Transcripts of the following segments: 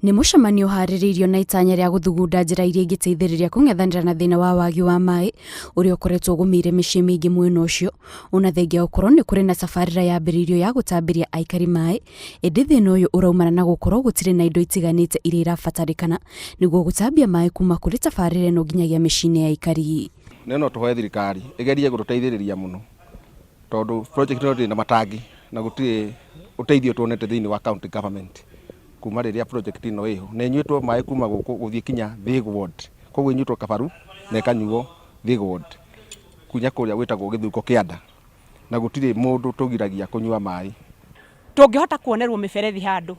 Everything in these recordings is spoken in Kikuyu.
Nĩ mũcemanio ũharĩrĩirio na itanya rĩa gũthugunda njĩra iria ingĩteithĩrĩria kũng'ethanĩra na thĩna wa wagi wa maĩ ũrĩa ũkoretwo ũgũmĩire mĩciĩ mĩingĩ mwena ũcio, ona thengia gũkorwo nĩ kũrĩ na tabarĩra yambĩrĩirio ya gũtambĩria aikari maĩ, ĩndĩ thĩna ũyũ ũraumana na gũkorwo gũtirĩ na indo itiganĩte iria irabatarĩkana nĩguo gũtambia maĩ kuma kũrĩ tabarĩra ĩno nginyagia mĩciĩ-inĩ ya aikari. No tũhoe thirikari ĩgerie gũtũteithĩrĩria mũno tondũ project ĩno ndĩrĩ na matangi na gũtirĩ ũteithio tuonete thĩinĩ wa county government kuma rĩrĩa project ĩno ĩho, na ĩnyuĩtwo maĩ kuma gũkũ gũthiĩ kinya Thĩgũ ward, koguo ĩnyuĩtwo Kabaru na ĩkanyuo Thĩgũ ward kinya kũrĩa gwĩtagwo Gĩthurũko Kĩanda, na gũtirĩ mũndũ tũgiragia kũnyua maĩ. Tũngĩhota kuonerwo mĩberethi handũ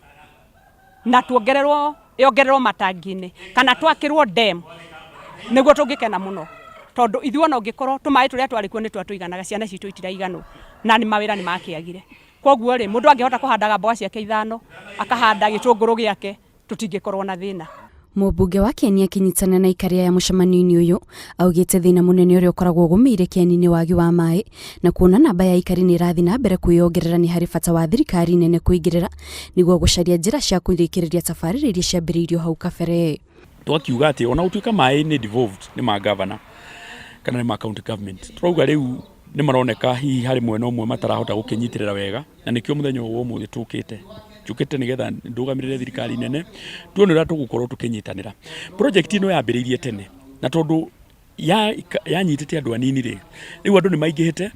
na tuongererwo yongererwo matangi-inĩ kana twakĩrwo dam nĩguo tũngĩkena mũno, tondũ ithuĩ ona ũngĩkorwo tũmaĩ tũrĩa twarĩ kuo nĩ twatũiganaga, ciana citũ itiraiganwo na nĩ mawĩra nĩ makĩagire. Koguo rĩ, mũndũ angĩhota kũhandaga mboga ciake ithano, akahanda gĩtũngũrũ gĩake, tũtingĩkorwo na thĩna. Mũmbunge wa Kĩeni akĩnyitana na aikari aya mũcemanio-inĩ ũyũ, augĩte thĩna mũnene ũrĩa ũkoragwo ũgũmĩire Kĩeni nĩ wagi wa maĩ, na kuona namba ya aikari nĩ ĩrathiĩ na mbere kwĩyongerera nĩ harĩ bata wa thirikari nene kũingĩrĩra nĩguo gũcaria njĩra cia kũrĩkĩrĩria tabarĩra iria ciambĩrĩirio hau kabere. Twakiuga atĩ ona gũtuĩka maĩ nĩ devolved, nĩ ma governor kana nĩ ma county government, tũrauga rĩu nĩ maroneka hihi harĩ mwena ũmwe matarahota gũkĩnyitĩrĩra wega, na nĩkĩo mũthenya ũyũ wa ũmũthĩ tũkĩte njũkĩte nĩgetha ndũgamĩrĩre thirikari nene tuone ũrĩa tũgũkorwo tũkĩnyitanĩra. Project ĩno yambĩrĩirie tene na tondũ yanyitĩte andũ anini rĩ, rĩu andũ nĩ maingĩhĩte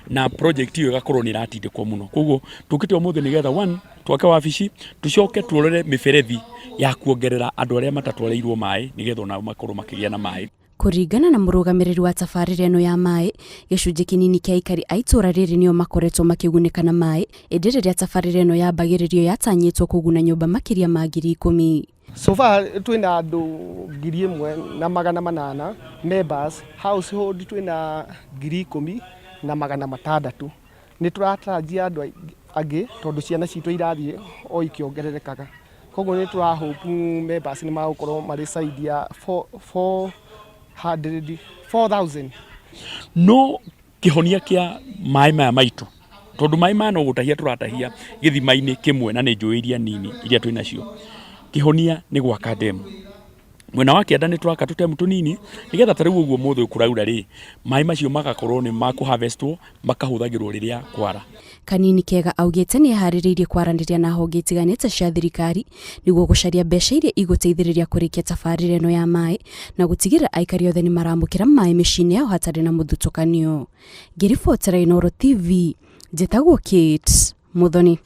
na project ĩyo ĩgakorwo nĩ ĩratindĩkwo mũno. Koguo tũkĩte ũmũthĩ nĩgetha one, twake wabici, tũcoke tuorore mĩberethi ya kuongerera andũ arĩa matatwarĩirwo maĩ nĩgetha onao makorwo makĩgĩa na maĩ. Kũringana na mũrũgamĩrĩri wa tabarĩra ĩno ya maĩ, gĩcunjĩ kĩnini kĩa aikari a itũra rĩrĩ nĩo makoretwo makĩgunĩka na maĩ, ĩndĩ rĩrĩa tabarĩra ĩno yambagĩrĩrio yatanyĩtwo kũguna nyũmba makĩria ma 10,000. So far twĩna andũ 1,800 members, household twĩna 10,600. Nĩ tũratarajia andũ angĩ tondũ ciana citũ irathiĩ o ikĩongererekaga. Koguo nĩ tũra hope members nĩ magũkorwo marĩ side ya 400 4,000. No kĩhonia kĩa maĩ maya maitũ, tondũ maĩ maya no gũtahia tũratahia gĩthima-inĩ kĩmwe na nĩ njũĩ iria nini iria twĩ nacio, kĩhonia nĩ gwaka ndemu. Mwena wa kĩanda nĩ tũraka tũtemu tũnini nĩgetha ta rĩu ũguo mũthĩ kũraura rĩ, maĩ macio magakorwo nĩ makũ harvestwo makahũthagĩrwo rĩrĩa kwara. Kanini Kega augĩte nĩ eharĩrĩirie kwaranĩria na honge itiganĩte cia thirikari nĩguo gũcaria mbeca iria igũteithĩrĩria kũrĩkia tabarĩra ĩno ya maĩ na gũtigĩrĩra aikari othe nĩ maramũkĩra maĩ mĩciĩ-inĩ yao hatarĩ na mũthutũkanio. Ngĩribotera Inooro TV, njĩtagwo Kate Muthoni.